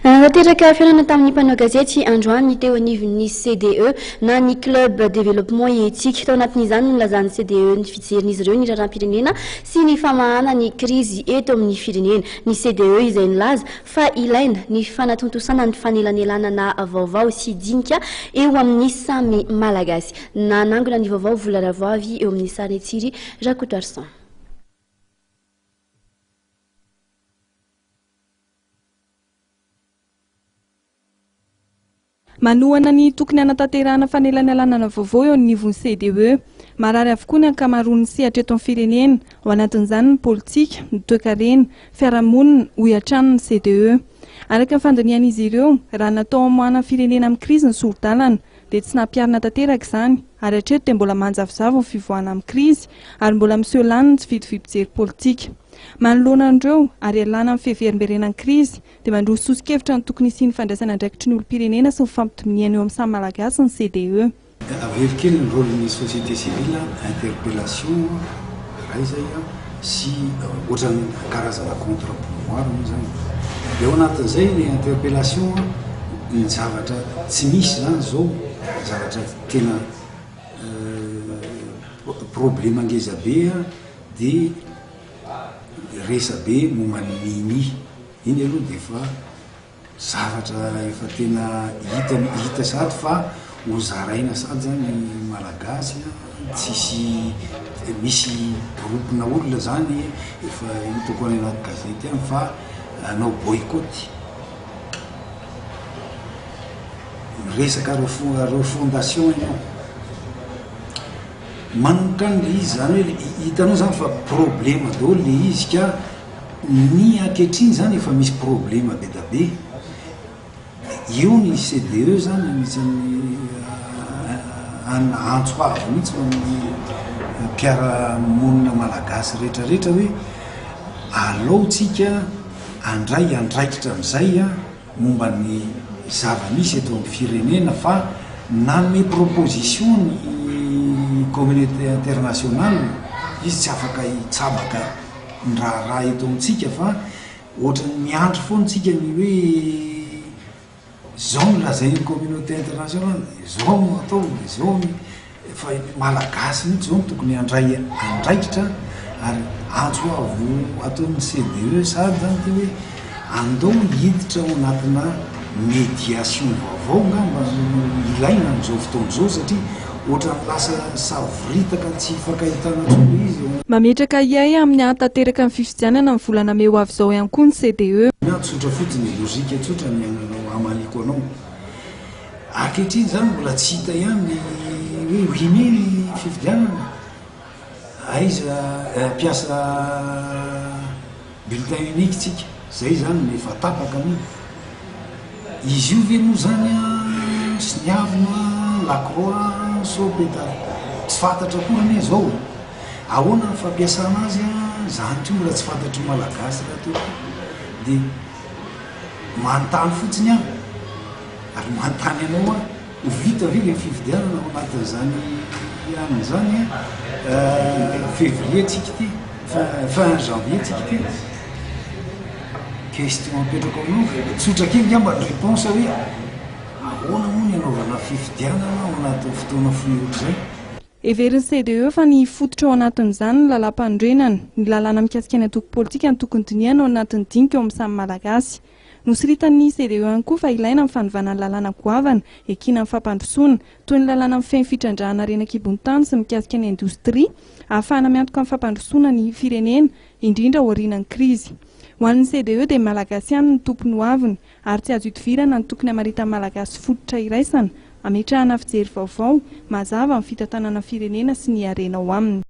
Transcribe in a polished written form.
Nanatanteraka fihaonana tamin'ny mpanao gazety androany ny teo anivon'ny CDE na ny Club Développement et Éthique. Tao anatin'izany no nilazan'ny CDE ny fijerin'izy ireo ny raharaham-pirenena sy ny famahana ny krizy eto amin'ny firenena. Ny CDE izay nilaza fa ilaina ny fanatontosana ny fanelanelanana vaovao sy dinika eo amin'ny samy Malagasy. Nanangona ny vaovao Vola Ravoavy eo amin'ny sarin'i Tsiry Rakotoarison. Manohana ny tokony hanatanterahana fanelanelanana vaovao eo anivon'ny CDE. Marary avokoa ny ankamaroan'ny sehatra eto amin'ny firenena, ao anatin'izany ny politika, ny toekarena, fiarahamonina, hoy hatrany ny CDE. Araka ny fandinihan'izy ireo, raha natao hamoahana ny firenena amin'ny krizy ny sori-dalana, dia tsy nampiharina tanteraka izany, ary hatreto dia mbola manjavozavo ny fivoahana amin'ny krizy, ary mbola miseho lany ny tsy fitoviam-pijery politika. Manoloana an'ireo, ary ialana amin'ny fiverimberenan'ny krizy, dia mandroso soso-kevitra ny tokony hisian'ny fandraisana andraikitry ny olom-pirenena sy ny fampitoniana eo amin'ny samy Malagasy ny CDE. Avero kely ny rôle-n'ny société civile, interpellation iray izay sy ohatran'ny karazana contre pouvoir moa izany. Dia ao anatin'izay ny interpellation, ny zavatra tsy misy izany izao, zavatra tena problema ngeza be dia resabe momba ny Mimi iny aloha dia efa zavatra efa tena hita hita sahady fa ho zaraina sahady zany ny Malagasy a, tsisy misy groupe-na olona zany efa hitako any anaty gazety any fa hanao boycott, miresaka refondation ianao. Manomboka any le izy zany hoe hitanao zany fa problema daholo le izy ka ny ankehitriny zany efa misy problema be da be, eo ny CDE zany anisan'ny antso avo mihitsy ho an'ny mpiara-monina malagasy rehetra rehetra hoe alao tsika handray andraikitra amizay an. momba ny zava-misy eto amin'ny firenena fa nanome proposition ny communauté internationale izy tsy afaka hitsabaka ny raharaha eto amintsika fa ohatran'ny miandry foana tsika ny hoe zao no lazain'ny communauté internationale, zao no atao, zao ny Fa Malagasy mihitsy izao no tokony handray andraikitra ary antso avo ataon'ny CDE sahady izany ity hoe andao hiditra ao anatina médiation vaovao angamba no ilaina amin'izao fotoana izao satria ohatran'ny lasa savoritaka tsy ifankahitana intsony ilay izy. Mametraka ahiahy amin'ny hahatanteraka ny fifidianana amin'ny volana mey ho avy izao ihany koa ny CDE. Ny ahy tsotra fotsiny, logique tsotra ny hamaliako anao. Ankehitriny izany mbola tsy hita ihany ny hoe huit mai ny fifidianana, aiza hampiasa bulletin unique tsika, zay izany no efa tapaka aloha. Izy io ve moa izany an, soniavina, la croix, sao peta, tsy fantatra akory anie izao e. Ahoana ny fampiasana azy an, izany koa mbola tsy fantatry ny Malagasy rahateo koa. Dia manontany fotsiny aho. Ary manontany anao aho, ho vita ve ilay fifidianana ao anatin'izany anona izany an? Février tsika ity, fin fin janvier tsika ity. Question apetrako aminao, tsotra kely angamba ny réponse hoe ahoana moa ny hanaovana fifidianana ao anatin'ny fotoana fohy ohatr'izay? Heverin'ny CDE fa ny fototra ao anatin'izany ny lalàmpanorenana, ny lalàna mikasika ny antoko politika no tokony dinihana ao anatin'ny dinika eo amin'ny samy Malagasy. Nosoritan'ny CDE ihany koa fa ilaina ny fanovana ny lalàna goavana ekena amin'ny fampandrosoana, toy ny lalàna mifehy ny fitrandrahana harena an-kibon'ny tany sy mikasika ny indostria, ahafahana miantoka ny fampandrosoana ny firenena, indrindra aorianan'ny krizy. Ho an'ny CDE dia ny Malagasy ihany no tompon'ny hoaviny ary tsy azo idivirana ny tokony hamaritan'ny Malagasy fototra iraisana, hametrahana fijery vaovao, mazava amin'ny fitantanana ny firenena sy ny harena ao aminy.